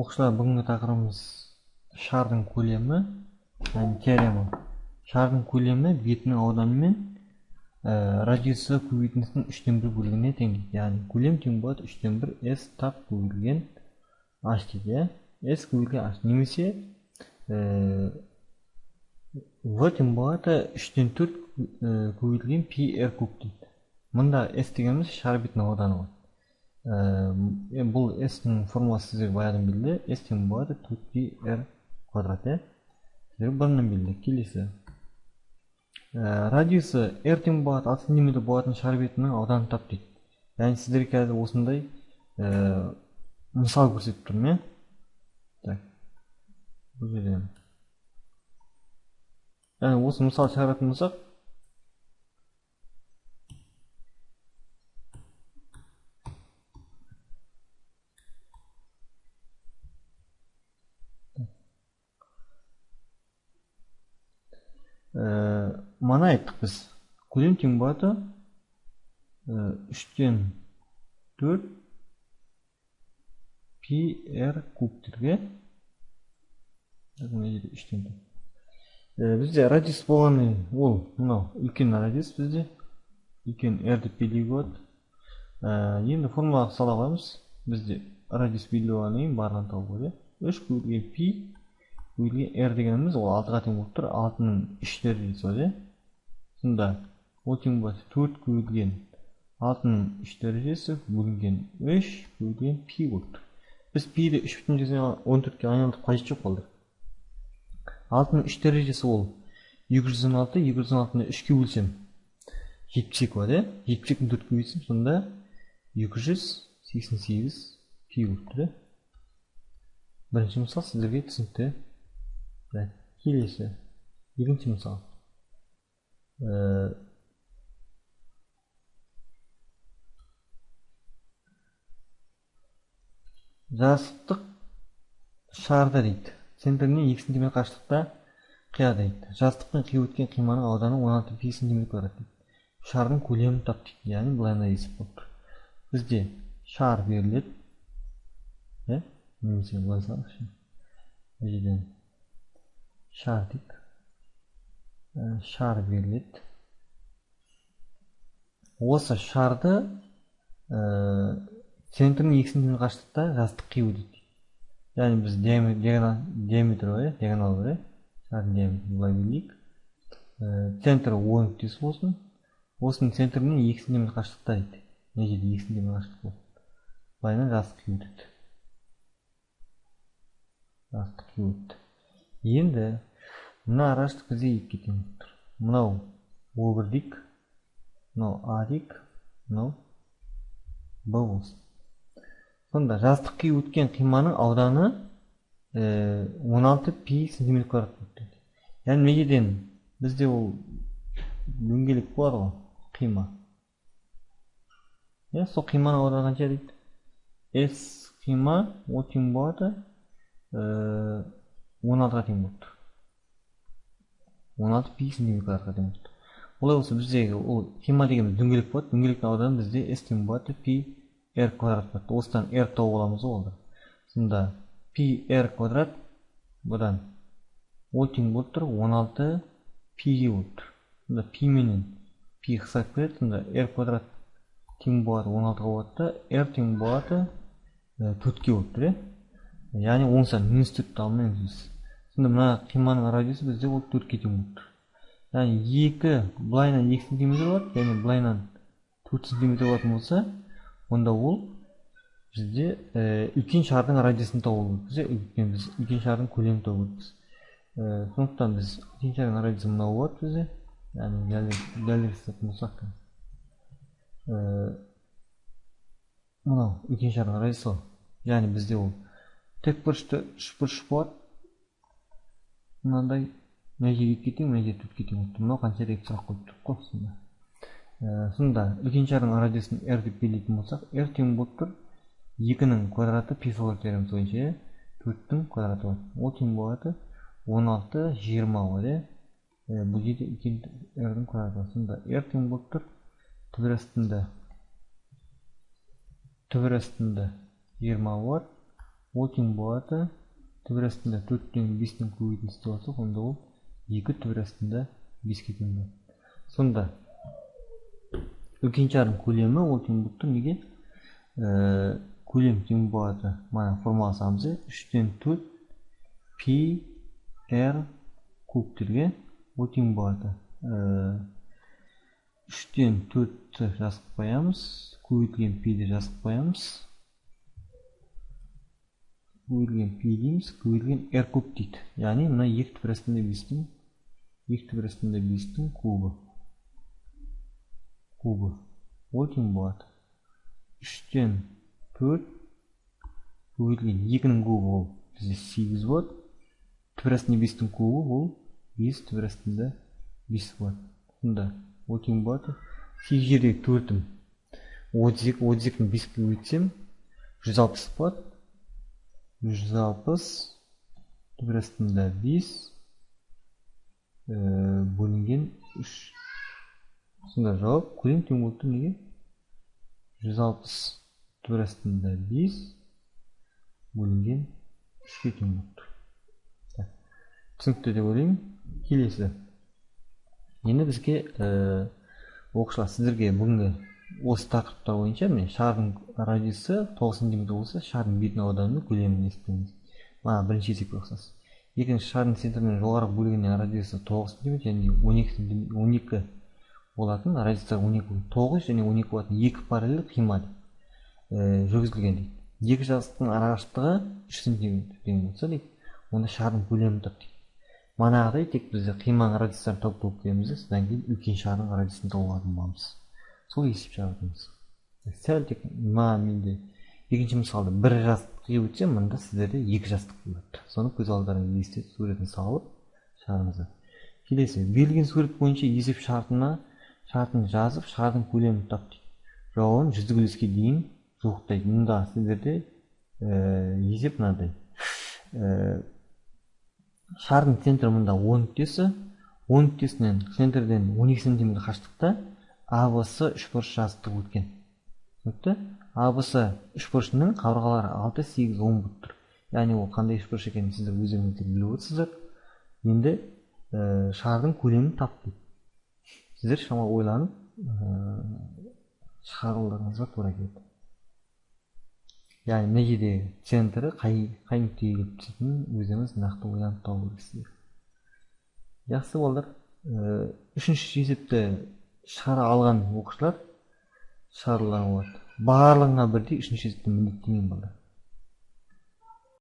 Оқушылар, бүгінгі тақырыбымыз шардың көлемі, яғни теорема. Шардың көлемі бетінің ауданы мен радиусы көбейтіндісінің 1/3 бөлігіне тең дейді. Яғни көлем тең болады 1/3 S тап көбейтілген H дейді. S көбейтілген H немесе V тең болады 3/4 көбейтілген π r куб дейді. Мұнда S дегеніміз шар бетінің ауданы болады. Бұл S-ның формуласы сіздерге баяғыдан белгілі. S тең болады 4 π r квадрат. Сіздерге бұрыннан белгілі. Келесі. Радиусы r тең болады 6 см болатын шар бетінің ауданын тап дейді. Яғни сіздерге қазір осындай мысал көрсетіп тұрмын. Так. Бұл жерден. Яғни осы мысал шығаратын болсақ, мана айттық біз. Көлем тең болады 3/4 π r кубтерге. 3/4. Бізде радиус болғаны ол мынау үлкен радиус бізде. Үлкен r деп белгілеуге болады. Енді формулаға сала қоямыз. Бізде радиус белгілеу болғаннан кейін барлығын табуға болады. 3 көбейтілген π көбейтілген r дегеніміз ол 6-ға тең болып тұр. 6-ның 3 дәрежесі бар, иә? Сонда ол тең болады 4 көбейтілген 6-ның 3 дәрежесі бөлінген 3 көбейтілген π болып тұр. Біз π-ді 3,14-ке айналдырып қажет жоқ қалдық. 6-ның 3 дәрежесі ол 216, 216-ны 3-ке бөлсем 72 болады, иә? 72-ні 4-ке бөлсем, сонда 288 π болып тұр, иә? Бірінші мысал сіздерге түсінікті. Келесі, екінші мысал. Жазықтық шарды дейді. Центрінен 2 см қашықтықта қияды дейді. Жазықтықпен қиып өткен қиманың ауданы 16 π см квадрат дейді. Шардың көлемін тап дейді. Яғни былай мына есеп болып тұр. Бізде шар беріледі. Немесе былай салайықшы. Бұл жерден шар дейік. Шар беріледі. Осы шарды центрінен 2 см қашықтықта жазықтық қию дейді. Яғни біз диаметр бар, диагонал бар, шардың диаметрін былай белгілейік. Центрі О нүктесі болсын. Осының центрінен 2 см қашықтықта дейді. Мына жерде 2 см қашықтық болады. Былайынан жазықтық қию дейді. Жазықтық қию өтті. Енді мына арашықтық бізде екіге тең болып тұр. Мынау О1 дейік, мынау А дейік, мынау Б болсын. Сонда жазықтық қиып өткен қиманың ауданы 16 π см квадрат болып тұр. Яғни мына жерден бізде ол дөңгелек болады ғой, қима. Сол қиманың ауданы қанша дейді? S қима ол тең болады 16-ға тең болып тұр. 16 π см квадратқа тең болып тұр. Олай болса біздегі ол қима дегеніміз дөңгелек болады. Дөңгелектің ауданы бізде S тең болады π r квадрат болады. Осыдан r тауып аламыз ғой онда. Сонда π r квадрат бұдан ол тең болып тұр 16 π-ге болып тұр. Сонда π менен π қысқарып кетеді. Сонда r квадрат тең болады 16-ға болады да, r тең болады 4-ке болып тұр, иә? Яғни оң сан минус 4-ті алмаймыз біз. Сонда мына қиманың радиусы бізде ол 4-ке тең болып тұр. Яғни 2 былайынан 2 см болады, яғни былайынан 4 см болатын болса, онда ол бізде үлкен шардың радиусын табу керекпіз, иә? Біз үлкен шардың көлемін табу керекпіз. Сондықтан біз үлкен шардың радиусы мынау болады бізде. Яғни дәлірек істейтін болсақ, мынау үлкен шардың радиусы. Яғни бізде ол тікбұрышты үшбұрыш болады. Мынандай мына жерге 2 тең, мына жерге 4 тең болып тұр. Мынау қанша деп сұрақ қойып тұр қой сонда. Сонда үлкен шардың радиусын r деп белгілейтін болсақ, r тең болып тұр 2-нің квадраты Пифагор теоремасы бойынша 4-тің квадраты болады. Ол тең болады 16 20 болады, иә? Бұл жерде үлкен r-дің квадраты болады. Сонда r тең болып тұр түбір астында 20 болады. Ол тең болады түбір астында 4-тен 5-тің көбейтіндісі істеп алсақ, онда ол 2 түбір астында 5-ке тең болады. Сонда үлкен шардың көлемі ол тең болып тұр. Неге? Көлем тең болады. Мына формула саламыз, 3-тен 4 пи r кубтерге ол тең болады. 3-тен 4-ті жазып қоямыз, көбейтілген пи-ді жазып қоямыз. Көбейтілген пи дейміз, көбейтілген r куб дейді. Яғни мына 2 түбір астында 5-тің, 2 түбір астында 5-тің кубы. Кубы. Ол тең болады. 3-тен 4 көбейтілген 2-нің кубы ол бізде 8 болады. Түбір астында 5-тің кубы ол 5 түбір астында 5 болады. Сонда ол тең болады. 8 жердегі 4-ім 32, 32-ні 5-ке көбейтсем 160 болады. 160 түбір астында 5 бөлінген 3. Сонда жауап көлем тең болып тұр. Неге? 160 түбір астында 5 бөлінген 3-ке тең болып тұр. Түсінікті деп ойлаймын. Келесі. Енді бізге оқушылар, сіздерге бүгінгі осы тақырыптар бойынша міне шардың радиусы 9 см болса, шардың бетін ауданының көлемін есептейміз. Мына бірінші есепке ұқсас. Екінші, шардың центрінен жоғары бөлігінен радиусы 9 см және 12 болатын, радиустар 12, 9 және 12 болатын екі параллель қима жүргізілген дейді. Екі жазықтың арақашықтығы 3 см тең болса дейді, онда шардың көлемін тап дейді. Манағыдай тек бізде қиманың радиустарын тауып болып келеміз, содан кейін үлкен шардың радиусын тауып алатын боламыз. Сол есеп шығарамыз. Сәл тек мына менде екінші мысалда бір жазықтық қиып өтсем, мында сіздерде екі жазықтық қиып. Соны көз алдарыңызға елестетіп суретін салып шығарыңыздар. Келесі, берілген сурет бойынша есеп шартын жазып, шардың көлемін тап дейді. Жауабын жүздік үлеске дейін жуықтайды. Мұнда сіздерде есеп мынадай. Шардың центрі мұнда 10 нүктесі, 10 нүктесінен центрден 12 см қашықтықта АБС үшбұрыш жазықтығы өткен. Түсінікті? АБС үшбұрышының қабырғалары 6, 8, 10 болып тұр. Яғни ол қандай үшбұрыш екенін сіздер өздеріңіз де біліп отырсыздар. Енді шардың көлемін тап дейді. Сіздер шамалы ойланып шығаруларыңызға тура келеді. Яғни мына жерде центрі қай нүктеге келіп түсетінін өздеріңіз нақты ойланып табу керексіздер. Жақсы балдар, үшінші есепті шығара алған оқушылар шығаруларың болады. Барлығына бірдей үшінші есепті міндеттемеймін балдар.